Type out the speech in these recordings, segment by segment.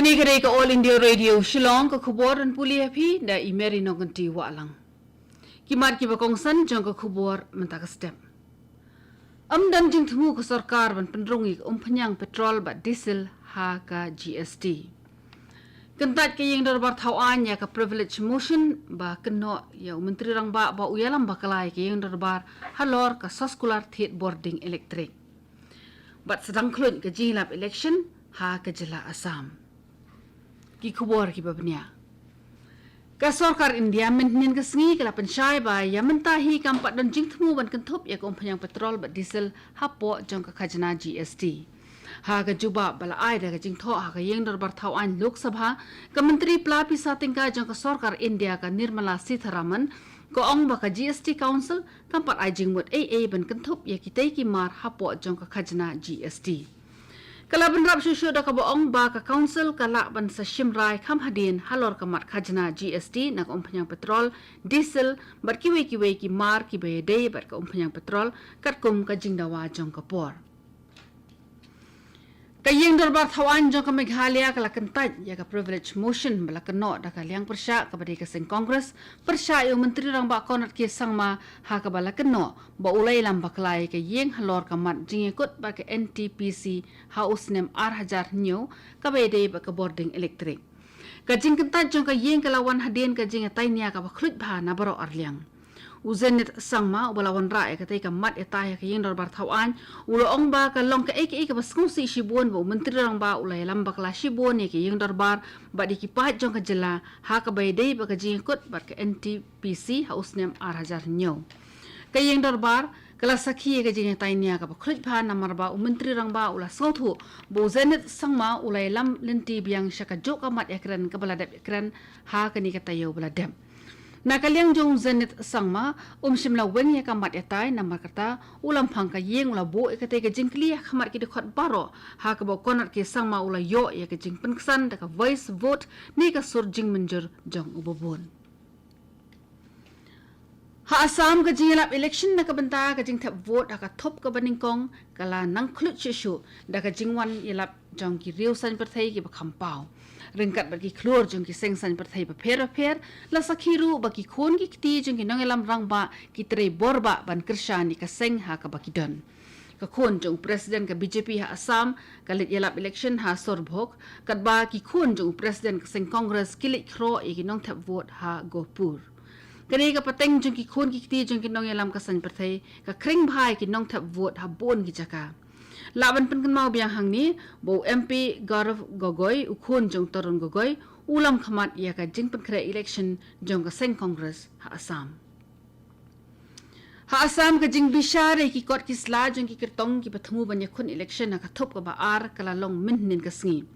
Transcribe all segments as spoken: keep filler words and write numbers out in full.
Kane ka dei ka All India Radio Shillong, ka khubor ban pule ïa phi da i Mary Nongkynti Wahlang. Ki mat kiba kongsan jong ka khubor mynta ka step. Ym don jingthmu ka sorkar ban pynrung ïa ka umphniang petrol bad diesel ha ka G S T. Kyntait ka ïing dorbar thaw aiñ ïa ka privilege motion ba kynnoh ïa u Myntri Rangbah ba u ïalam bakla ïa ka ïing dorbar halor ka soskular thied bording elektrik. Bad sdang khluit ka jingïalap election ha ka jylla Assam. Ki khubor kiba bniah. Ka sorkar India mynhynnin ka sngi ka la pynshai ba ïa mynta hi kam pat don jingthmu ban kynthup ïa ka umphniang petrol bad diesel hapoh jong ka khajna G S T. Ha ka jubab ba la ai da ka jingthoh ha ka ïing dorbar thaw aiñ Lok Sabha, ka Myntri Pla Pisa Tyngka jong ka sorkar India, ka Nirmala Sitharaman, ka ong ba ka G S T Council kam pat ai jingmut ei ei ban kynthup ïa kitei ki mar hapoh jong ka khajna G S T. Ka la bynrap shuh shuh da kaba ong ba ka Council ka lah ban sa shim rai kham hadien halor ka mat khajna G S T na ka umphniang petrol, diesel bad kiwei kiwei ki mar kiba ïadei bad ka umphniang petrol, katkum ka jingdawa jong ka por. Ka ïing dorbar thaw aiñ jong ka Meghalaya ka la kyntait ïa ka privilege motion ba la kynnoh da ka liang pyrshah kaba dei ka seng Congress, pyrshah ïa u Myntri Rangbah Conrad K Sangma, ha kaba la kynnoh ba u la ïalam bakla ïa ka ïing halor ka mat jingïakut bad ka N T P C ha u snem ar hajar hynñiew, kaba ïadei bad ka bording elektrik. Ka jingkyntait jong ka ïing ka la wan hadien ka jingïatai nia kaba khluit bha na baroh arliang. U Zenith Sangma, uba la wanrah ïa katei ka mat ïatai ha ka ïing dorbar thaw aiñ, u la ong ba ka long kaei kaei kaba sngewsih shibun ba u Myntri Rangbah u la ïalam bakla shibun ïa ka ïing dorbar bad ïa ki paid jong ka jylla ha kaba ïadei bad ka jingïakut bad ka N T P C ha u snem ar hajar hynñiew. Ka ïing dorbar ka la sakhi ïa ka jingïatai nia kaba khluit bha namar ba u Myntri Rangbah u la sngewthuh ba u Zenith Sangma u la ïalam lynti biang sha kajuh ka mat ïakren kaba la dep ïakren ha kane ka taïew ba la dep. Na ka liang jong u Zenith Sangma, um shym la weng ïa ka mat ïatai namar kata u la ym phang ka ïing, u la buh ïa katei ka jingkylli ha khmat ki dkhot baroh, ha kaba u Conrad K Sangma u la ïoh ïa ka jingpynksan da ka voice vote ne ka sur jingmynjur jong uba bun. Ha Assam, ka jingïalap election na ka bynta ka jingthep vote ha ka thup kaba nyngkong ka la nang khluit shuh shuh da ka jingwan ïalap jong ki riew saiñ pyrthei kiba kham paw. Ryngkat bad ki khlur jong ki seng saiñ pyrthei bapher bapher, la sakhi ruh ba ki khun ki kti jong ki nongïalam rangbah ki trei bor bah ban kyrshan ïa ka seng ha kaba ki don. Ka khun jong u President ka B J P ha Assam ka leit ïalap election ha Sorbhog, katba ki khun jong u President ka seng Congress ki leit khroh ïa ki nongthep vote ha Gohpur. Kane ka pateng jong ki khun ki kti jong ki nongïalam ka saiñ pyrthei ka khring bha ïa ki nongthep vote ha bun ki jaka. Lah ban pynkynmaw biang hangne ba u M P Gaurav Gogoi, u khun jong u Tarun Gogoi, u la ym khmat ïa ka jingpynkhreh election jong ka seng Congress ha Assam. Ha Assam, ka jingbishar ïa ki kot ki sla jong ki kyrtong kiba thmu ban ïakhun election ha ka thup kaba ar ka la long mynhynnin ka sngi.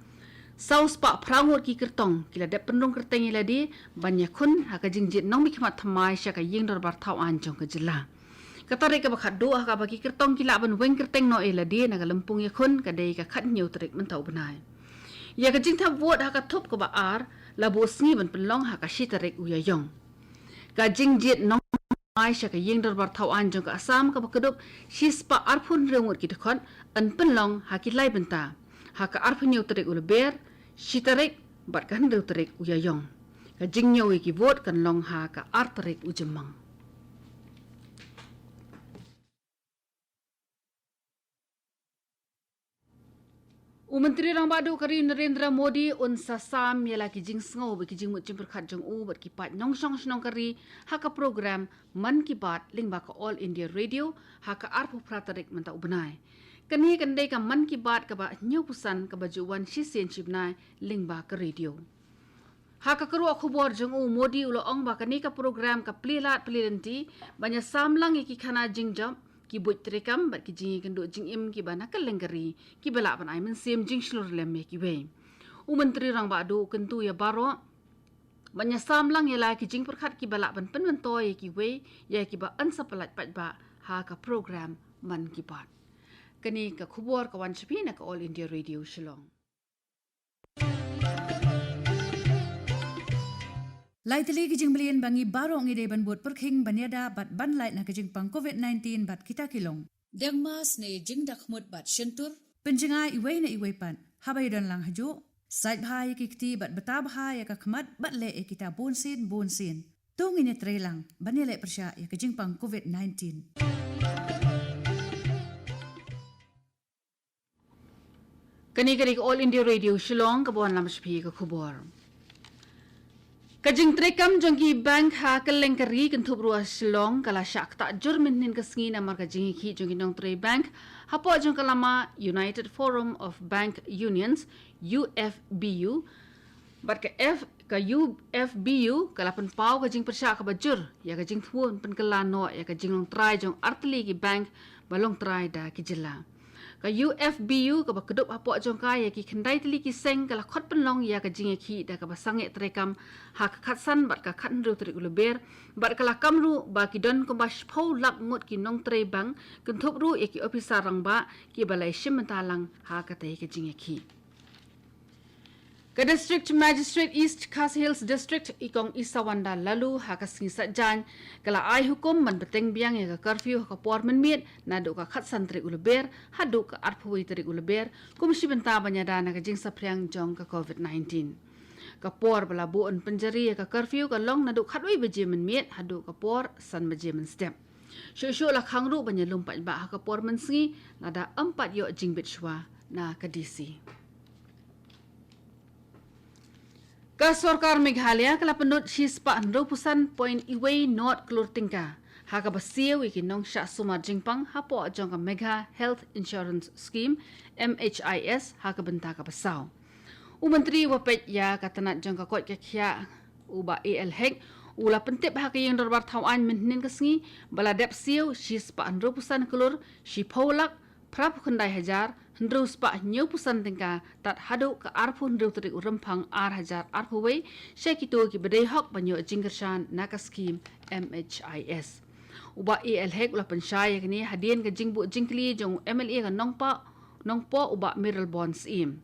Saw spah phra ngut ki kyrtong ki la dep pynrung kyrteng ïa lade ban ïakhun ha ka jingjied nongmihkhmat thymmai sha ka ïing dorbar thaw aiñ jong ka jylla. Ka tarik kaba khatduh ha kaba ki kyrtong ki lah ban weng kyrteng noh ïa lade na ka lympung ïakhun ka dei ka khathynñiew tarik mynta u bnai. Ïa ka jingthep vote ha ka thup kaba ar la buh sngi ban pynlong ha ka shi tarik u Ïaïong. Ka jingjied nongmihkhmat thymmai sha ka ïing dorbar thaw aiñ jong ka Assam kaba kdup shispah arphew hynriew ngut ki dkhot yn pynlong ha ki lai bynta, ha ka arphew hynñiew tarik u Lber, shi tarik bad ka hynriew tarik u Ïaïong. Ka jingñiew ïa ki vote kan long ha ka ar tarik u Jymmang. U Myntri Rangbah Duh ka ri Narendra Modi un sa sam ïa la ki jingsngew bad ki jingmut jingpyrkhat jong u bad ki paid nongshong shnong ka ri ha ka program Mann Ki Baat lyngba ka All India Radio ha ka arphew phra tarik mynta u bnai. Kane kan dei ka Mann Ki Baat kaba hynñiewphew san kaba ju wan shisien shi bnai lyngba ka radio. Ha ka kyrwoh khubor jong u, Modi u la ong ba kane ka program ka plie lad plie lynti ban ïa sam lang ïa ki khana jingjop, ki buit treikam bad ki jingïakynduh jingim kiba na kylleng ka ri kiba lah ban ai mynsiem jingshlur lem ïa kiwei. U Myntri Rangbah Duh u kyntu ïa baroh ban ïa sam lang ïa la ki jingpyrkhat kiba lah ban pynmyntoi ïa kiwei ïa kiba yn sa pyllait paidbah ha ka program Mann Ki Baat. Kane ka khubor ka wan sha phi na ka All India Radio Shillong. Lai tylli ki jingmlien ba ngi baroh ngi dei ban bud pyrkhing ban ïada bad ban lait na ka jingpang covid nineteen bad kita ki long: deng mask ne jingdakhmut bad shyntur, pynjngai iwei na iwei pat haba ïadon lang hajuh, Sait bha ïa ki kti bad bata bha ïa ka khmat bad leh ïa kita bun sien bun sien. To ngin ïa trei lang ban ïa leh pyrshah ïa ka jingpang covid nineteen. Kane ka dei ka All India Radio Shillong, ka ban lam sha phi ka khubor. Ka jingtreikam jong ki bank ha kylleng ka ri kynthup ruh ha Shillong ka la shah ktah jur mynhynnin ka sngi namar ka jingïakhih jong ki nongtrei bank hapoh jong ka lama United Forum of Bank Unions, U F B U, bad ka F, ka U F B U ka la pynpaw ka jingpyrshah kaba jur ïa ka jingthmu pynkylla noh ïa ka jinglong trai jong artylli ki bank ba long trai da ki jylla. Ka U F B U kaba kdup hapoh jong ka ïa ki khyndai tylli ki seng ka la khot pynlong ïa ka jingïakhih da kaba sangeh treikam ha ka khatsan bad ka khathynriew tarik u Lber, bad ka la kam ruh ba ki don kumba shiphew lak ngut ki nongtrei bank kynthup ruh ïa ki ophisar rangbah kiba la ïashim bynta lang ha katei ka jingïakhih. Ka District Magistrate East Khasi Hills District, i Kong Isawanda Laloo, ha ka sngi Saitjaiñ ka la ai hukum ban bteng biang ïa ka curfew ha ka por mynmiet naduh ka khatsan tarik u Lber haduh ka arphew wei tarik u Lber, kum shi bynta ban ïada na ka jingsaphriang jong ka covid nineteen. Ka por ba la buh ban pynjari ïa ka curfew ka long naduh khatwei baje mynmiet haduh ka por san baje mynstep. Shuh shuh la khang ruh ban ïalum paidbah ha ka por mynsngi lada ym pat ïoh jingbit shuwa na ka D C. Ka Sorkar Meghalaya ka la pynlut shispah hynriewphew san point wei nod klur tyngka ha kaba siew ïa ki nongshah sumar jingpang hapoh jong ka Megha Health Insurance Scheme, M H I S, ha ka bynta kaba saw. U Myntri uba peit ïa ka tnat jong ka koit ka khiah, u Bah A L Hek, u la pyntip ha ka ïing dorbar thaw aiñ mynhynnin ka sngi ba la dep siew shispah hynriewphew san klur shiphew lak phraphew khyndai hajar hynriew spah hynñiewphew san tyngka tad haduh ka arphew hynriew tarik u Rymphang ar hajar arphew wei sha kito kiba dei hok ban ïoh jingkyrshan na ka skhim M H I S. U Bah A L Hek u la pynshai ïa kane hadien ka jingbuh jingkylli jong u M L A ka Nongpoh, Nongpoh, u Bah Mayralborn Syiem.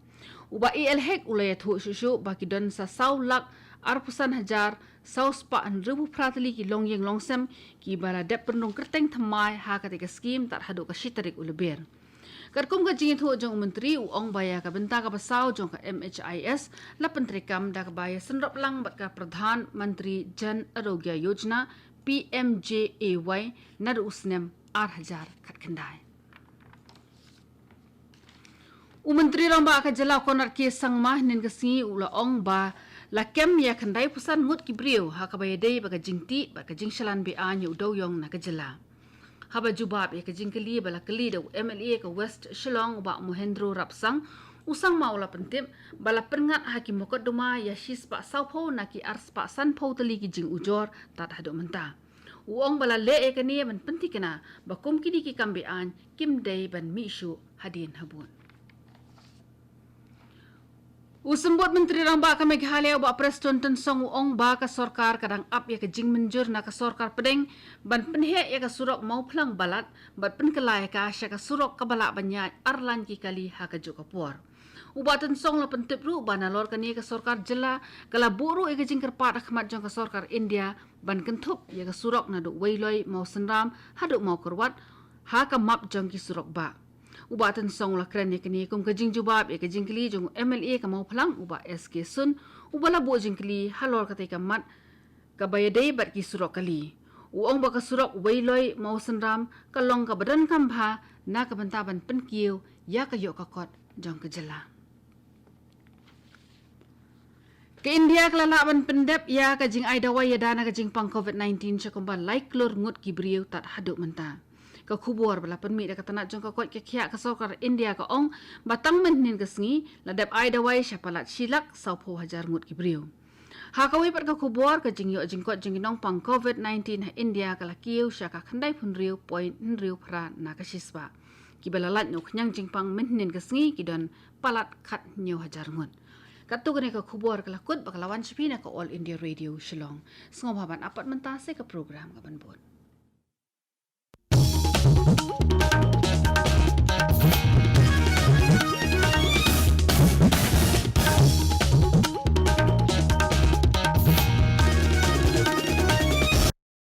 U Bah A L Hek u la ïathuh shuh shuh ba ki don sa saw lak arphew san hajar saw spah hynriewphew phra tylli ki longïing longsem kiba la dep pynrung kyrteng thymmai ha katei ka skhim tad haduh ka shi tarik u Lber. Katkum ka jingïathuh jong u Myntri, u ong ba ïa ka bynta kaba saw jong ka M H I S la pyntreikam da kaba ïasynrop lang bad ka Pradhan Mantri Jan Arogya Yojana, P M J A Y, naduh u snem ar hajar khatkhyndai. U Myntri Rangbah ka jylla, Conrad K Sangma, hynnin ka sngi u la ong ba la kem ïa khyndaiphew san ngut ki briew ha kaba ïadei bad ka jingtih bad ka jingshalan be-aiñ ïa u dewiong na ka jylla. Haba jubab ïa ka jingkylli ba la kylli da u M L A ka West Shillong, u Bah Mohendro Rapsang, u Sangma u la pyntip ba la pynngat ha ki mukotduma ïa shispah sawphew na ki arspah sanphew tylli ki jingujor tad haduh mynta. U ong ba la leh ïa kane ban pynthikna ba kum kine ki kam be-aiñ kim dei ban mih shuh hadien habud. U Symbud Myntri Rangbah ka Meghalaya, u Bah Prestone Tynsong, u ong ba ka sorkar ka dang ap ïa ka jingmynjur na ka sorkar pdeng ban pynheh ïa ka surok Mawphlang Balat bad pynkylla ïa ka sha ka surok kaba lah ban ïaid ar lain ki kali ha kajuh ka por. U Bah Tynsong la pyntip ruh ba nalor kane ka sorkar jylla ka la buh ruh ïa ka jingkyrpad ha khmat jong ka sorkar India ban kynthup ïa ka surok naduh Weiloi Mawsynram haduh Mawkyrwat ha ka map jong ki surok bah. U Bah Tynsong u la kren ïa kane kum ka jingjubab ïa ka jingkylli jong u M L A ka Mawphlang, u Bah S K Sun, uba la buh jingkylli halor katei ka mat kaba ïadei bad ki surok kali. U ong ba ka surok Weiloi Mawsynram ka long kaba donkam bha na ka bynta ban pynkiew ïa ka ïoh ka kot jong ka jylla. Ka India ka la lah ban pyndep ïa ka jingai dawai ïada na ka jingpang covid nineteen sha kumba lai klur ngut ki briew tad haduh mynta. Ka khubor ba la pynmih da ka tnat jong ka koit ka khiah ka sorkar India ka ong ba tang mynhynnin ka sngi la dep ai dawai sha palat shi lak sawphew hajar ngut ki briew. Ha kawei pat ka khubor, ka jingïoh jingkot jong ki nongpang covid nineteen ha India ka la kiew sha ka khyndaiphew hynriew point hynriew phra na ka shispah. Kiba la lait na u khñiang jingpang mynhynnin ka sngi ki don palat khathynñiew hajar ngut. Katto katne ka khubor ka la kut bad ka la wan sha phi na ka All India Radio Shillong. Sngewbha ban ap pat mynta sa ka program kaban bud.